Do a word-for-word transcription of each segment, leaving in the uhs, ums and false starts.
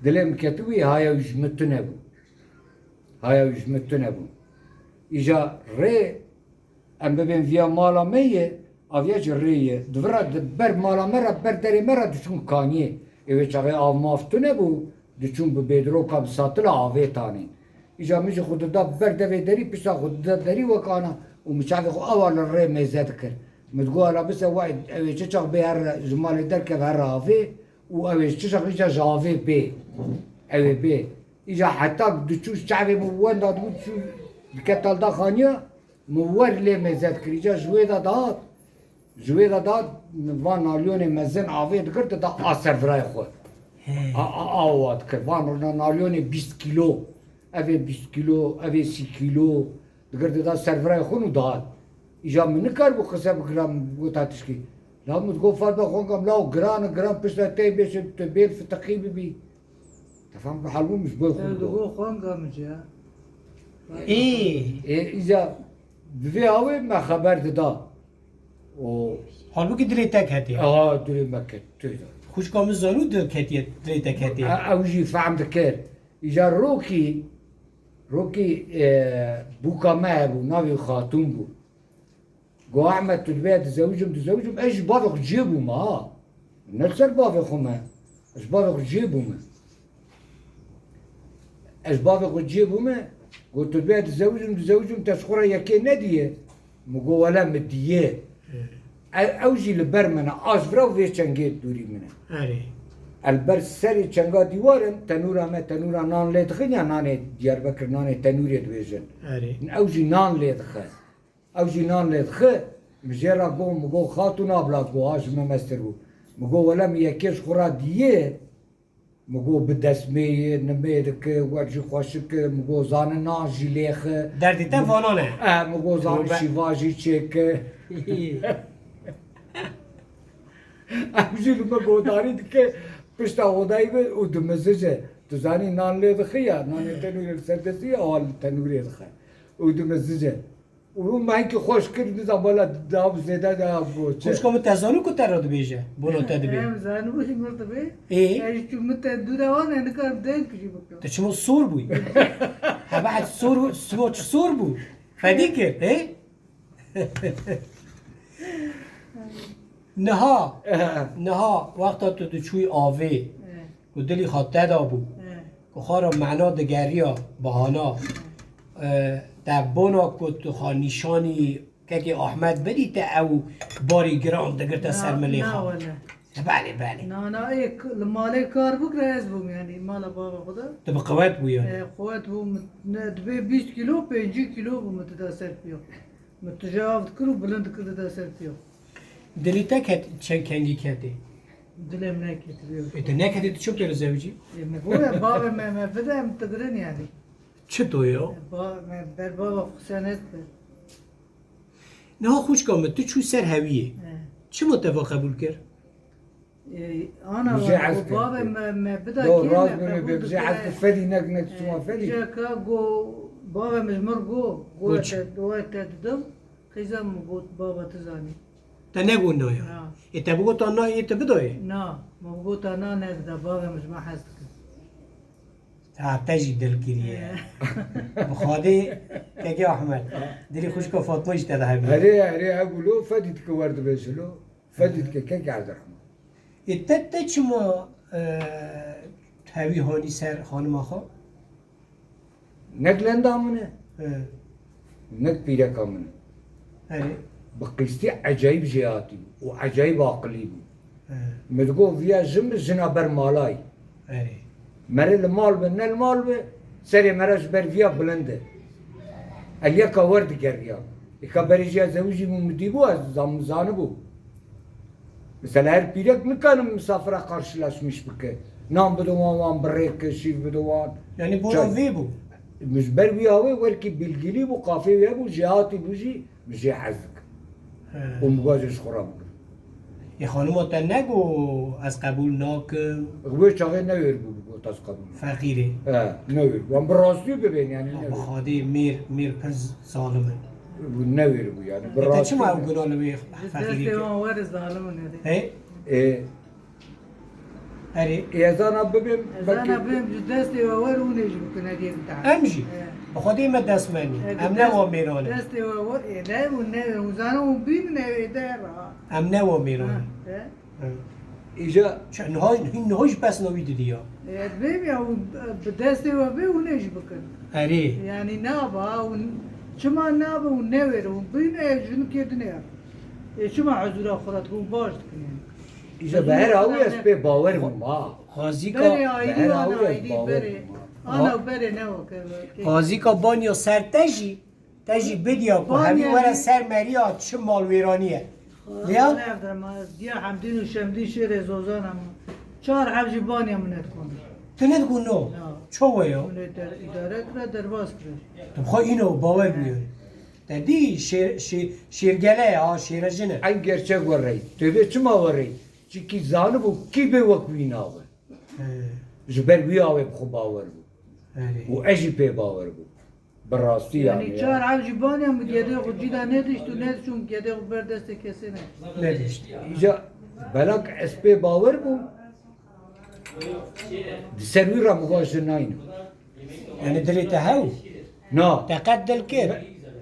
Dilê min ketibû, haya wî ji min tune bû. Haya wî ji min tune bû. Îja rê em bibên viya mala me ye, aviya jî rê ye. Di vir re, di ber mala me re, ber derê me re diçûn kaniyê. Ê wê çaxê av mav tune bû, diçûn bi bêdiroka, bi satila avê tanên. Îja min jî xwe dida ber devê derî, pişta xwe dida derî wek ana û min çavê xwe awa li rê mêze dikir. Min digot, "Ala bise, wa ew ê çi çax bê here ji malê derkeve here avê û ew ê çi çax îca ji avê bê, ew ê bê." Îja heta diçû çavê min wenda dibû, diçû diketa li daxaniya, min wer lê mêze dikir. Îca ji wê de dihat, ji wê de dihat, min van nalyonê mezin avê digirt, dida a servirayê xwe. He. A, a, awa dikir. Van nalyonê bîst kîlo, ev ê bîst kîlo, ev ê sî kîlo, digirt, dida servirayê xwe û dihat. Îja min nikaribû qise bikira, min gota tişkî. La min digot, "Fatma xwengam, law giran e, giran, piştre tê bêşe, tu bêl fitiqî bibî." Te fam ku hal bû, min ji bo xwe Ew digot. Digot xwenga min jî ya. Ê. Ê, îca bi vê awê me xeber dida. O Halbûkî dilê te ketiye. Aha, dilê me ket, tê de. Xwişka min zanû dil ketiye, dilê te ketiye. E, ew jî fehm dikir. Îca rokî, rokî, e, bûka me hebû, navê Xatûn bû. Go Ehmed, tu dibê dizewicim, dizewicim, ez ji bavê xwe ciyê bûme ha. Ne li ser bavê xwe me. Ez ji bavê xwe ciyê bûme. Ez ji bavê xwe ciyê bûme. Go tu dibê dizewicim, dizewicim, te ji xwe re yekê nediye. Min go wele min diye. Ew, ew jî li ber min e. A ji vira vê çengê dûrî min e. Erê. El ber serê çenga dîwar in, tenûra me, tenûra nan lê dixin ya nanê Diyarbekir, nanê tenûrê dibêjin. Erê. Ew jî nan lê dixe. Ew jî nan lê dixe, min jê re got, min got, "Xatûn abla," got, ha ji min mestir bû. Min got, "Wele min yekê ji xwe re diye." Min got, "Bi destmê ye, nimê dike, wer jî xweşik e." Min got, "Zanin nan jî lê xe." Derdê te vanan e. E, min got, "Zanin Robe- şîva jî çêke." Ew jî li min godarî dike, pişta odayî be û dimizice. Tu zanî nan lê dixe ya, nanê tenûrê li ser destî ya, awa li tenûrê dixe. Û dimizice. Û min hinkî xweş kir, nizam wela dav zêde de goçe. Xwişka min, te zanû ku te re dibêje, bono te dibê. Em zanibû ji mir dibê. Ê? Ez jî çû min te dû de wan, ez nikarim deng jî bikim. Te çima sor bûyî? Hebe het sor, sor, sor bû. Fedî kir, ê? Niha, niha, wexta tu diçûyî avê, ku dilî xwe te de bû, ku xwe re mena digeriya, bahana, e, te bona ku tu xwe nîşanî kekê Ahmed bidî te ew barî giran digirte ser milê xwe. Na, na, wele. Belê, belê. Na, na, ê, k-, li malê kar bû, ez bûm, yanî, mala bava xwe de. Tu bi qewet bû, yanî? E, qewet bû, min, ne, dibê bîst kîlo, pêncî kîlo bû, min dida ser piya. Min tije av dikir û bilind dikir dida ser piya. Dilê te ket, çend kengî ketê? Dilê min neketibû. E, te neketê, tu çi pêro zewicî? E, min goya bavê me, me bide, em digirin, yanî. Çi to yo? E, ba-, me ber bava xwe senet be. Niha xwişka min, tu çû ser hewiyê. He. Çima te va qebûl kir? E, ana Bijê wan, hez o bavê kir. Me, me bida Do kê, rast me bibê, qebûl bijê dike. Hez kir, Fedî nek, nek E, çima Fedî? Bijê ka go, bavê min ji mir go, go Go çi? Te, do te didim, qîza min got, bava tu zanî. Te nego naya? Na. E, te bigota na, yê te bidayê? Na, min bigota na nedida, bavê min ji me hez dike. Ha, te jî dil kiriye. Bi Xwedê, kekê Ahmed, dilê xwişka Fatma jî te de hebû. Erê, erê, hebû lo, Fedî dike wer dibêje lo. Fedî dike kekê Evdirehman. Ê, te, te çima, e, hewî hanî ser xanima xwe? Nek lenda min e. He. Nek pîreka min e. Erê. Bi qîstî ecayîb jêhatî bû û ecayîb aqilî bû. He. Min digot, viya jin bi jina ber malayî. Erê. Mere li mal be, ne li mal be, serê mere ji ber viya bilind e. El yeka wer digeriya. Êka berê jî ez zewicî bûm, min dîbû, ez zan-, zanibû. Mesela her pîrek nikarin misafira karşılaşmış bike. Nan bide wan, wan birêke, şîr bide wan. Yanî bona Çay. Vê bû. Min ji ber wî awê werkî bilgilî bû, qafê wî hebû, jêhatî bû jî, min jê hez dikim. He. Û min got ji xwe re bigirim. Ê xanima te nego ez qebûl nakim? Wê çaxê newêr bû, bigot ez qebûl nakim. Feqîrê. He, newêr bû. Wan bi rastî bibên, yanî Ha, newêr. Bi Xwedê mêr, mêr pir zalim in. Bû newêr bû, yanî bi Ê, te rastî çima ew ne- guna li wê Ji feqîrê destê kir? Wan were zalim in erê. He? Ê, Erê. Ê, ezana bibêm, Ezana belkî bibêm, ji destê we wer û hûn ê jî bikin hediyê min te. Em jî? He. Bi Xwedê me dest me nî. He, em bi ne dest, wa mêran e. Destê we wer, ê, ne, hûn ne, hûn zana hûn bînin, ew ê de re. Em ne wa mêran e. Ha, he. He. Îja Çi, niha, hîn niha jî pesna wî didî ya. Ê, ez bêm ya, hûn, bi destê we bê, hûn ê jî bikin. Erê. Yanî naba, hûn çima nabe, hûn newêre, hûn bînin, ê, jinikê din ê. Ê, çima huzûra xwe re dikin, hûn baş dikin yani. Îja bi her awî ez pê bawer bûm, ha. Xazîka Berê ayrî, bi her ana awî ez ayrî, bawer berê. Bûm, ha. Ana berê ne weke. Xazîka banya ser te jî, te jî bidiya ku hevî were ser meriya çi malwêranî ye. Lêya? Diya Hemdîn û Şemdîn şêrê zozan ama. Çar hev jî banya min nedikon. Tu nedikon no? Ya. Çawa ya? Min ê der-, îdare kire, derbas kire. Tu bi xwe îno bawer bûye. Te dî şê-, şê-, şêrgele ya, şêrejin e. Eyn gerçek werey. Tevê çima werey? Çikî zanibû kî bê wek wî nabe. He. Ji ber wî awê bi xwe bawer bû. Erê. Û ez jî pê bawer bûm. Bi rastî yani ya. Yanî çar ev jî banê min gedê xwe cî de nedişt û nedişûn gedê xwe ber destê kesê ne. Nedişt. Îca belak ez pê bawer bûm. Di ser wî re min got ji nayne. Yani dilê te hew? Na. Te qet dil kir?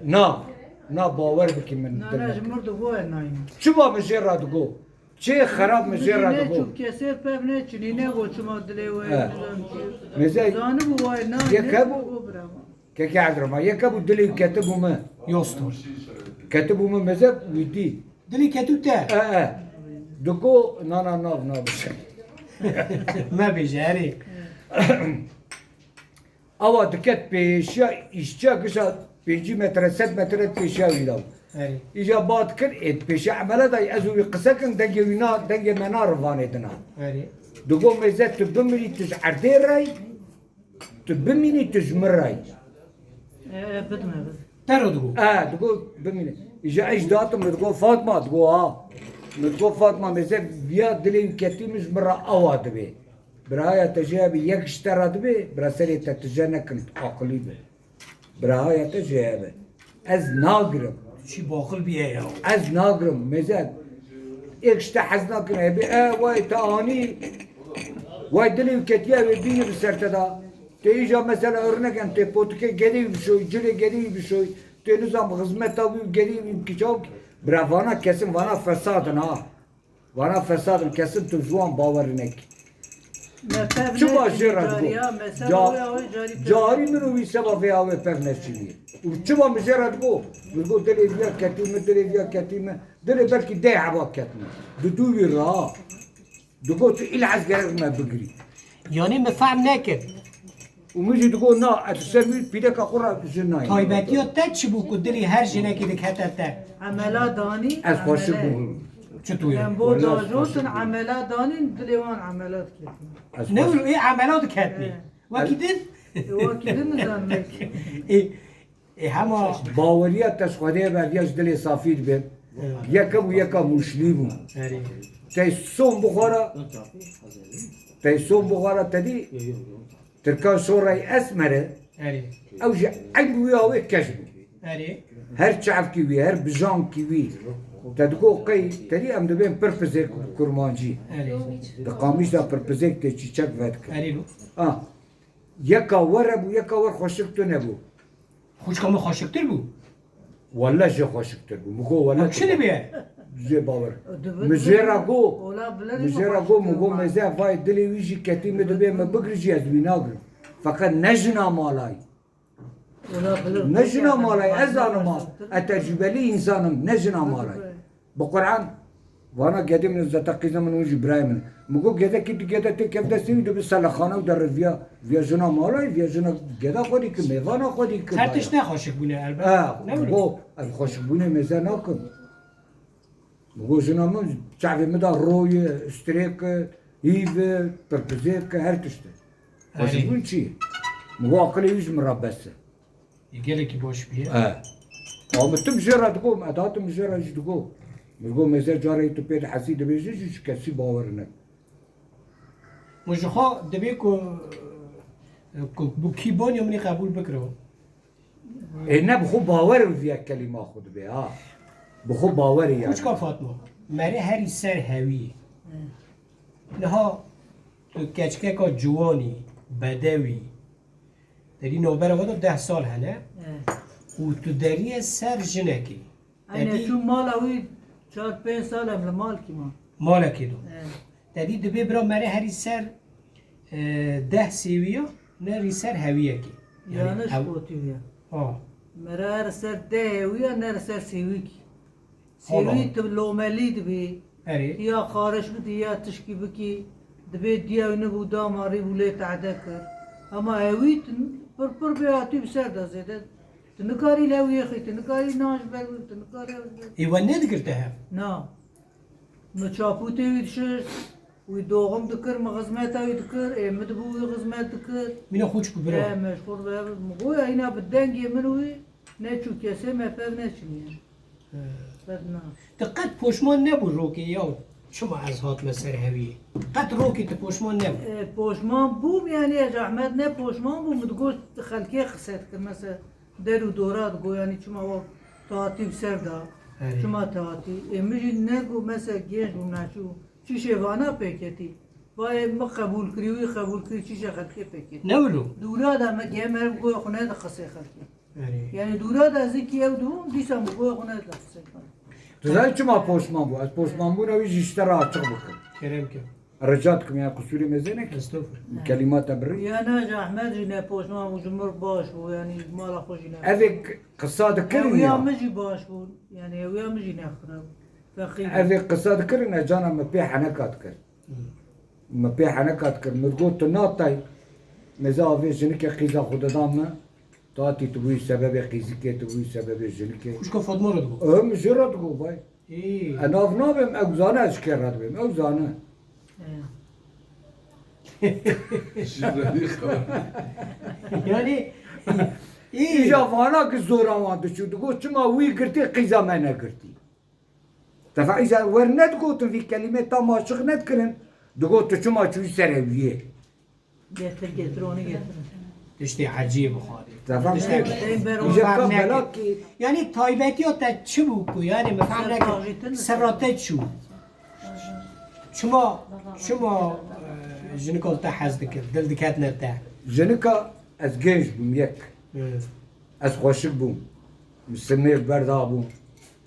Na. Na, bawer bikî min. Na, dil na, ji nekir. Mir digo ez naynim. Çima min jê re digo? Çê xerab min jê re digo. Çû kesê pev neçinî, nego çima dilê we, he, nizam çi. Meze zanibû wayê nan, yek hebû, nego birama. Keke Evdira ma, yek hebû dilê ketibû min. Yostor. Ketibû min meze wî dî. Dilê ketû te? E, e. Digo nana nav, nav. Me bêje, erê. Awa diket pêşiya îşçiya gişa pêncî metre, sed metre pêşiya wî da. Erê. Îja ba dikir, ê pêşiya emele da, ez û wî qise kin, dengê wî na, dengê me na rivanê dina. Erê. Digo mêze tu bimirî tu ji erdê rey, tu bimînî tu ji min rey. E, e, bidime, bidime. Te ro digo. E, digo bimînî. Îja ez datim, digo Fatma, digo ha. Digo Fatma, mêze viya dilê wî ketî min ji min re awa dibê. Biraya te jê be yek ji te re dibe, bira serê te tije nekin, aqilî be. Biraya te jê be. Ez nagirim. Çi baqil bîye ya. Ez nagirim, mêze. Yek ji te hez nakin, hebê, e, way te anî, way dilê wî ketiye wê bînî bi ser te da. Tê îja mesela örnek em tê potikê gedê wî bişoy, cilê gedê wî bişoy, tê nizam xizmeta wî gedê wî kiçaw, bira vana kesin vana fesadin ha. Vana fesadin kesin tu ji wan bawer nek. Çima jê re digo? Ca-, carî min û wî seba vê awê pev neçîniye. Û çima min jê re digo? Min digo dilê viya ketî min, dilê viya ketî min. Dilê belkî deh heba ket min. Di dû wî ra. Digo tu îla ez gerek me bigirî. Yanî min fehm nekir. Û min jî digo na, ez li ser wî pîreka xwe re ji nayê. Taybetiya te çi bû ku dilê her jinekê dikete te? Emela danî, ez xweşik bûm. Çi tu ye? Em bo dajotin, emela danîn, dilê wan emela diketin. Ne wilo, ê emela diketnî. He. Wekî din? Wekî din nizanim. Ê, ê hema baweriya te ji Xwedê ve viya ji dilê safî dibe. He. Yeke bû, yeka mûşlî bû. Erê. Tey son bixwara, tey son bixwara te dî. Tirkan şorayî esmer e. Erê. Ew jî eyn wî awê keş bû. Erê. Her çavkî wî, her bijankî wî. Te digo qey, te dî em dibên pirpizêk kurmancî. Erê. Di qamîşa pirpizêk tê çîçek vedike. Erê. Ah. Yeka we re bû, yeka we xweşik tune bû. Xwişka min xweşiktir bû. Wele jê xweşiktir bû. Min got wele. Çi dibe? Jê bawer. Min jê re got. Min jê re got, min got mêze vay dilê wî jî ketî min dibê min bigir jî ez wî nagrim. Feqet ne jina malayî. Ne jina malayî, ez zanim a. Ez tecrûbelî însan im, ne jina malayî. Bi Quran, vana gedê min zeta qîza min û jî birayê min. Min got gedekî tu gede tê kev destê wî dibe selexane û dere viya, viya jina malayî, viya jina geda xwedî ki, mêvana xwedî ki. Her tişt ne xweşik bûne elbet. Ha, ne wilo? Got, ez xweşik bûne mêze nakim. Min got jina min çavê min da roye, strêke, hîve, pirpizêke, her tişte. Xweşik bûn çi? Min got aqilê wî ji min re bes e. Ê, gelekî baş bûye. E. Ama tim jê re digo, em edatim jê re jî digo. Min digo mêze carê tu pê dihesî dibêjî jî ji kesî bawer nek. Min ji xwe dibê ku, ku, ku kî baniya min ê qebûl bikiro. Ê ne bi xwe bawer û viya kelîma xwe dibê ha. Bi xwe bawer e yani. Kûçka Fatma, merê herî ser hewî. Niha Tu keçikeka ciwanî, bedewî, te dî navbera we de deh sal hene û tu deriye ser jinekê. Te Eyne dî çû mala wî çar pênc sal em li malkî ma. Malekê do. E. Te dî dibê bira mere herî ser, e, deh sêwiya, nerî ser hewiyekê. Yani Yanlış ew- gotiye. Ha. Mere her ser deh hewiya, ner ser sêwikî. Allah Sêwî Allah. Tu lomelî dibî. Erê. Ya xariş bidî ya tişkî bikî, dibê diya wî nibû damarî bû lê tehde kir. Hema hewî tu pir pir bê hatî bi ser de zêde. Tu nikarî li hewiyê xî, tu nikarî nan ji ber wî, tu nikarî ew ji ber. Ê we nedigirte hev? Na. Min çapûtê wî dişişt, wî doxim dikir, min xizmeta wî dikir, ê min dibû wî xizmet dikir. Mîna xwe çi ku bira? Ê, meşxûl be, min goya hîna bi dengê min wî neçû kesê me pev neçiniye. He. Pevna. Tu qet poşman nebû rokê ya çima ez hatime ser hewiyê? Qet rokê tu poşman nebû? E, poşman bûm, yani ez Ahmet ne poşman bûm, min digot xelkê qise dikir, mesela der û dora digot, yani çima wa tu hatî bi ser da, Erê. Çima tu hatî? E, min jî negot, mesela genç bûm, naçû, çi şevana pêketî. Vayê min qebûl kirî, wî qebûl kirî, çi şe xelkê pêketî. Ne wilo? Dûra da me gê me goya xwe ne di qisê xelkê. Erê. Yani dûra da zikî ew dibûn, dîsa min goya xwe neda qisê xwe. Tu zanî çima poşman bû? Ez poşman bûna wî jî ji te re açiq bikim. Kerem ke. Rica dikim, yani qusûrê mêze neke. Estağfurullah. Kelîma te birî. Ya na ji Ahmed jî ne poşman bû, ji mir baş bû, yani ji mala xwe jî ne. Evê k-, qisa dikirin Ew ya ya. Min jî baş bû, yani ew ya min jî ne xirab. Feqîr. Evê qisa dikirin, e cana min pê heneka dikir. Hı. Min pê heneka dikir. Min got tu natay. Mêze avê jinikê qîza xwe didan min. Tatî tu bûyî sebebê qîzikê, tu bûyî sebebê jinikê. Xwişka Fatma re digot. Em ji re digot vay. Ê. E nav nabêm, ew zane ez ji kê re dibêm, ew zane. Ji re dî xeber. Yani, ê. Îja vana ki zora wan diçû, digot çima wî girtî qîza me negirtî. Tefa îja wer nedigotin vî kelîmê tam aşiq nedikirin, digot tu çima çûyî ser hewiyê. Getir, getir, onu getir. Tiştê ecêb xwedê. Tefam Tiştê kir. Ber Îja ka belakî. Yani taybetiya te çi bû ku? Yani min fehm nekir. Serra te çi bû? Çima, çima, e, jinika te hez dikir? Dil diketine te? Jinika ez genç bûm yek. Hı. Ez xweşik bûm. Min simêr berda bûm.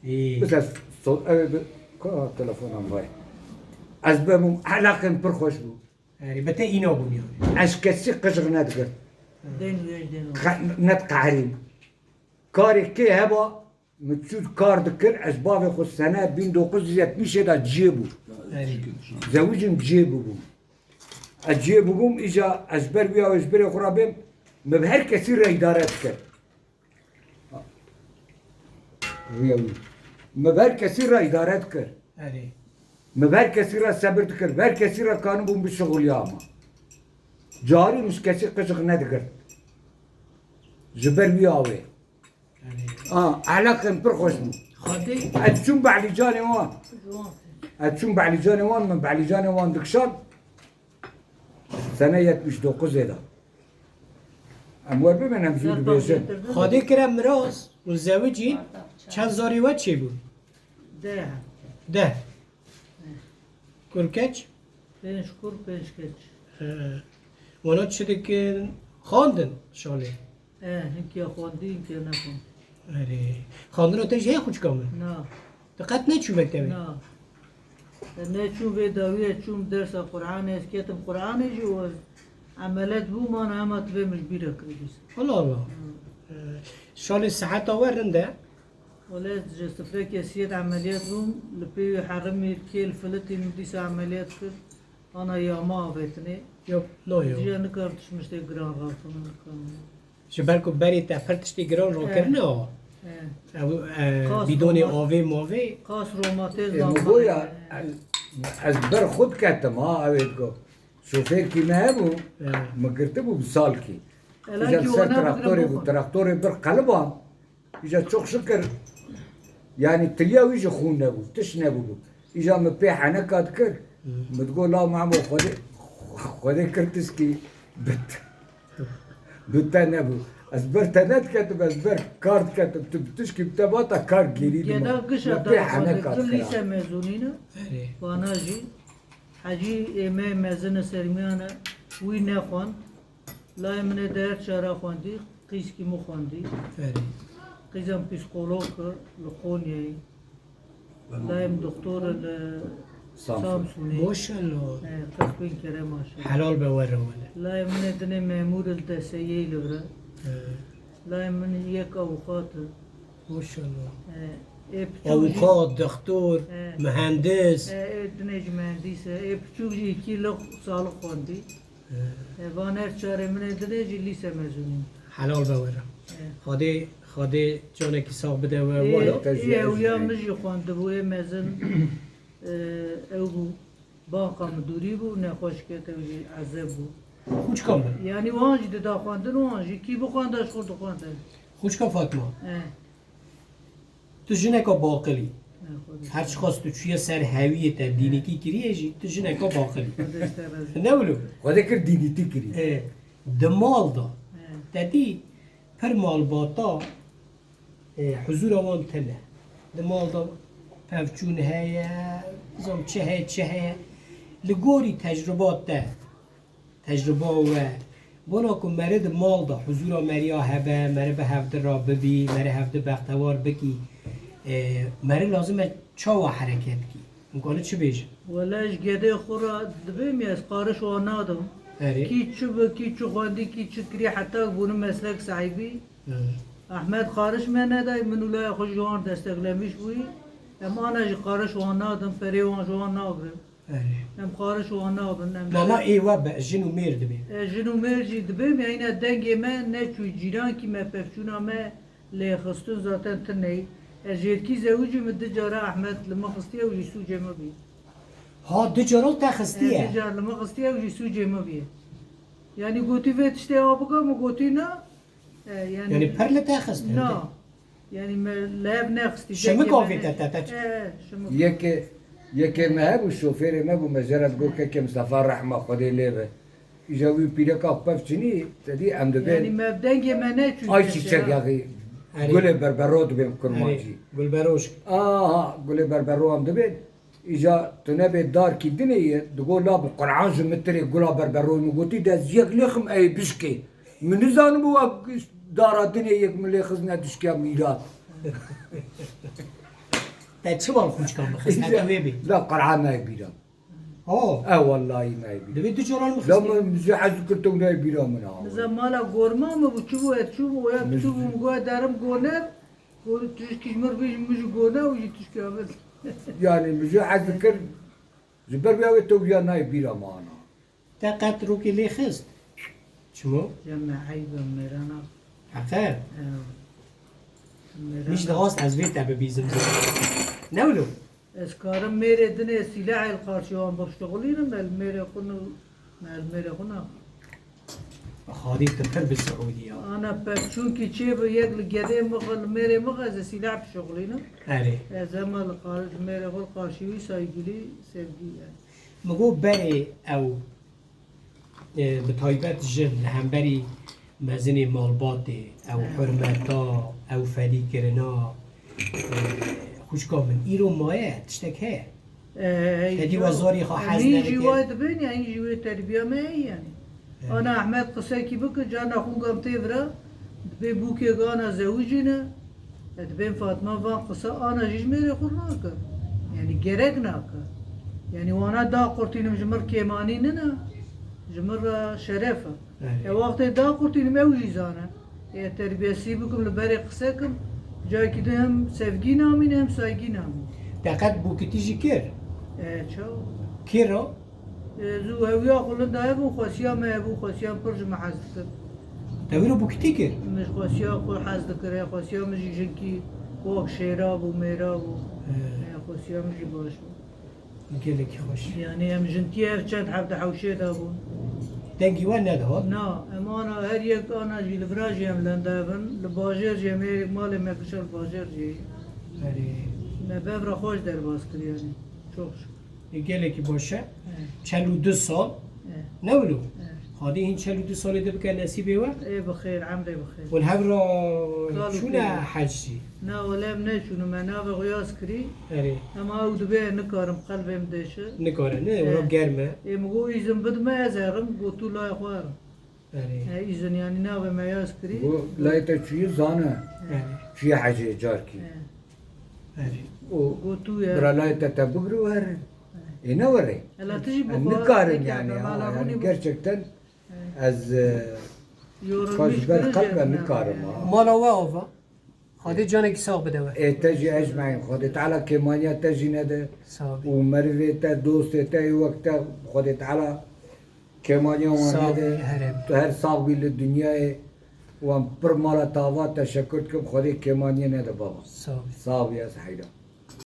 Î. Bes ez so-, ev bi-, ka telefonan vay. Ez bebûm, elaqên pir xweş bû. Erê, bi te îna bûn yani. Ez kesî qijix nedigirt. Dên wê, dên wê. Qe-, nediqeherîm. Karê kê heba, min çû kar dikir, ez bavê xwe sene bin dokuz yüz yetmişê de ciyê bû. Erê. Zewicim ciyê bûbûm. Ez ciyê bûbûm, îca ez ber wî ew ji birê xwe re bêm, min bi her kesî re îdare dikir. Rûya wî. Me bi her kesî re îdare dikir. Erê. Me bi her kesî re sebir dikir. Bi her kesî re kanibûm bişixulya ama. Carî min ji kesî qijix nedigirt. Ji ber wî awê. Erê. A, elaqên pir xweş bû. Xwedê. Ez çûm behlîcanê wan. Ez çûm behlîcanê wan, min behlîcanê wan dikişand. Sene yetmiş dokuzê de. Em wer bibin, em zû dibêjin. Xwedê kire miraz û zewicîn çend zarê we çêbûn? Deh. Deh. Kur keç? Pênc kur, pênc keç. He. Wana çi dikin? Xandin şalê? E, hinkiya xwendî, hinkiya nexwendî. Erê. Xandina te jî heye xwişka min? Na. Tu qet neçû mektebê? Na. Neçûm vê dawiyê, çûm dersa Qur'anê, ez ketim Qur'anê jî û ez emeliyat bûm, ana hema divê min ji bîr re kiribû. Allah Allah. Hı. Ee, şalê siheta we rind e? Wele ez ji sifrekê siyê de emeliyat bûm, li pêwî herimî kêl filitî min dîsa emeliyat kir, ana yama avêtinê. Yok, no yo. Jî nikar tişt miştê giran raxim, nikar. Ji ber ku berê te pir tiştê giran rakirine, ha. Ew, e, bîdonê avê mavê. Qas romatizma. Ê, min goya, ez, ez ber xwe diketim, ha, ew ê digo. Şofêrkî me hebû, min girtibû bi salkî. Îja li ser traktorê bû, traktorê bir qeliban. Îja çok şikir, yani tiliya wî jî xûn nebû, tişt nebûbû. Îja min pê heneka dikir, min digot, la Mehmo, Xwedê, Xwedê kir tişkî bit. Bi te nebû. Ez ber te nediketim, ez ber kar diketim. Tu bi tişkî bi te bata kar gerî dima. Geda gişa dayê Xwedê, tu lîse mezûnî ne? Erê. Wana jî. Hecî ê me mezin e, sermiyan e, wî nexwend. Layê min ê di her çara xwendî, qîzkî min xwendî. Erê. Qîza min psîkolog e, li Qonyayê. Layê min doktor e li Samsun. Samsunê. Maşallah. E, qîz bin kere maşallah. Helal be were wele. Layê min ê dinê memûr e li D S Y'yê li vir e. E. Layê min yek avûkat e. Maşallah. E, ê piçûk jî Avûkat, doktor, E. mühendis. E, ê dinê jî mühendis e. Ê piçûk jî îkî li salix xwendî. E. E, van her çarê min ê dinê jî lîse mezûn in. Helal be were. E. Xwedê, Xwedê canekî sax bide we Ê, wala. ê ewiya min jî xwendibû, ê mezin, e, ew bû. Banka midûrî bû, nexweşike te jî ezeb bû. Xwîçka min. Yanî wan jî dida xwendin, wan jî kî bixwenda ji xwe dixwendin. Xwîçka Fatma. E. Tu jineka baqil î. E, xwe dixwendin. Her çiqas tu çûye ser hewiyê te dînîkî kiriye jî, tu jineka baqil î. Xwedê ji te razî. Ne wilo? Xwedê kir dînîtî kirî. E, di mal de. E. Te dî pir malbata, e, huzûra wan tune. Di mal de pevçûn heye, nizam çi heye, çi heye. Li gorî tecrûba te, tecrûba we, bona ku meri di mal de huzûra meriya hebe, meri bi hevdi re bibî, meri hevdi bextewar bikî, e, meri lazim e çawa hereket bikî? Hûn kanin çi bêjin? Wele ji gedê xwe re dibêm ez qariş wan nadim. Erê. Kî çi bi, kî çi xwendî, kî çi kirî, heta bûne meslek sahîbî. Hı. Ehmed qariş me neday, min û laya xwe ji wan desteklemîş bûyî. Em ana jî qariş wan nadin, perê wan ji wan nagrin. Erê. Em qariş wan nabin, em Na, na, ê we be, jin û mêr dibê. E, jin û mêr jî dibêm, ya yine dengê me neçû, cîrankî me, pevçûna me lê xistin zaten tineyî. Ez jêrkî zewicî min du cara Ehmed li min xistiye û jî sûcê min bî. Ha, du cara te xistiye? E, du car li min xistiye û jî sûcê min bî. Yanî gotî vê tiştê ewa bike, min gotî na. E, yanî Yanî per li te xist, na. Yanî me li hev nexistî, Şimik dengê me avê te, neçû. te, te. E, şimik. Yekê, yekê me hebû, şofêrê me bû, me jê re digot, kekê Mistefa, rehma Xwedê lê be. Îja wî pîreka xwe pevçinî, te dî em dibên. Yanî me dengê me neçû Ay dest çiçek ya. yaxî, Erê. gulê berbero dibên kurmancî. Erê, gulberoş. Aha, gulê berbero em dibên. Îja tu nebê darkî dinê ye, digo la bi Qur'an ji min tirê gula berbero min gotî, de ez yek lêxim ey bişkê. Min nizanibû wa dara dinê yek min lêxizne dişkiya mîran. Te çi bal xûçkan bixist, heke wê bê? La Qur'an nayê bîra. Oh. E wallahî nayê bîra. Divê du caran La bixist. min ji hez dikir tu nayê bîra min ha. Niza mala gorma min bû, çi bû, et çû bû, oya Min- çû bû, min goya derim goner. Gorî tişkî ji mir bêjim, min ji gona û jî tişkî avêt. Yanî min ji hez dikir, ji ber wî avê tewriya nayê bîra me ana. Te qet rokê lê xist? Çimo? Ya me eyb e mêrana. Heqe? Ew. Mêrana. Min jî dixwast ez vê te bibîzim. Ne wilo? Ez karim mêrê dinê sîlehê li qarşî wan bişuxulînim, me li mêrê xwe ne, me li mêrê xwe naxim. Xalî tu pir bi Siûdî ya. Ana pevçûnkî çêbi yek li gedê mixe, li mêrê mixe, ez ê sîleh bişuxulînim. Erê. Ez hema li qar-, ji mêrê xwe li qarşî wî saygilî, sevgî ye. Min got berê ew, e, bi taybet jin li hemberî mezinê malbatê, ew He. hurmeta, ew fedîkirina, e, xwişka min, îro maye, tiştek heye? E, Te dî we zorî xwe hez Hîn jî nedikin. we dibên ya, hîn jî wê terbiya me heye yanî. Evet. Ana Ehmed qisekî bike, carna xûngam tê vira, dibê bûkê gana zewicîne, e, dibên Fatma van qisa ana jî ji mêrê xwe nake. Yanî gerek nake. Yanî wana daqurtînim ji mir kêmanî nina, ji mir re şeref e. Evet. E, wextê daqurtînim ew jî zane. Ê terbiyesî bikim, li berê qise kim, cayekî din hem sevgî namîne hem saygî namîne. Te qet bûkitî jî kir? E, çawa? Kir o? E, zû hewiya xwe linda hebû, xwesiya me hebû, xwesiya pir ji me hez dikir. Te wî re bûkitî kir? Min ji xwesiya xwe hez dikir, e, xwesiya min jî jinkî wek şêra bû, mêra bû. He. E, xwesiya min jî baş bû. Gelekî xweş. Yanî em jintiyê ev çend heb di hewşê de bûn. Dengî we nedihat? Na, em ana her yek ana jî li vira jî em lende bin. Li bajêr jî em ê malê me kişa li bajêr jî. Erê. Me bev re xweş derbas kir yanî. Çok şükür. Ê, gelekî baş e. Evet. Çel û du sal. Evet. Ne wilo? Evet. Hadî hîn çel û du salê de bike nesîbê we? Ê bi xêr, emrê bi xêr. Û li hev re Kal û çûne pîr. Hec jî? Na, wele em neçûne, me navê xwe yaz kirî. Erê. Ema ew dibe nikarim, qelbê min diêşe. Nikare, ne, He. were germ e. Ê min got, îzin bidime, ez herim, got, tu layê xwe herim. Erê. He, îzin, yanî navê me yaz kirî. Got, layê te çûyî zane. He. Erê. Çûyî hecê carkî. He. Erê. Û Got, tu ye. bira layê te te bigire û here. He. Ê ne were. Hela tu jî Em bixwe, nikarin pêk yanî, e, ha, mala yanî rûnî bû. gerçekten He. ez, e, Yorulmuş xwe ji ber biri qelbe jêrine nikarim, yani. ha. Mala we ava. Xwedê canekî sax bide we. Ê te jî ecmaîn. Xwedê Teala kêmaniya te jî nede. Sağ ol. Û merivê te, dostê te, ê wek te, Xwedê Teala kêmaniya wan Sağ ol, nede. herem. Tu her sax bî li dinyayê. Wan pir mala te ava, teşekkür dikim. Xwedê kêmaniyê nede baba. Sağ ol. Sax bî, ez heyran.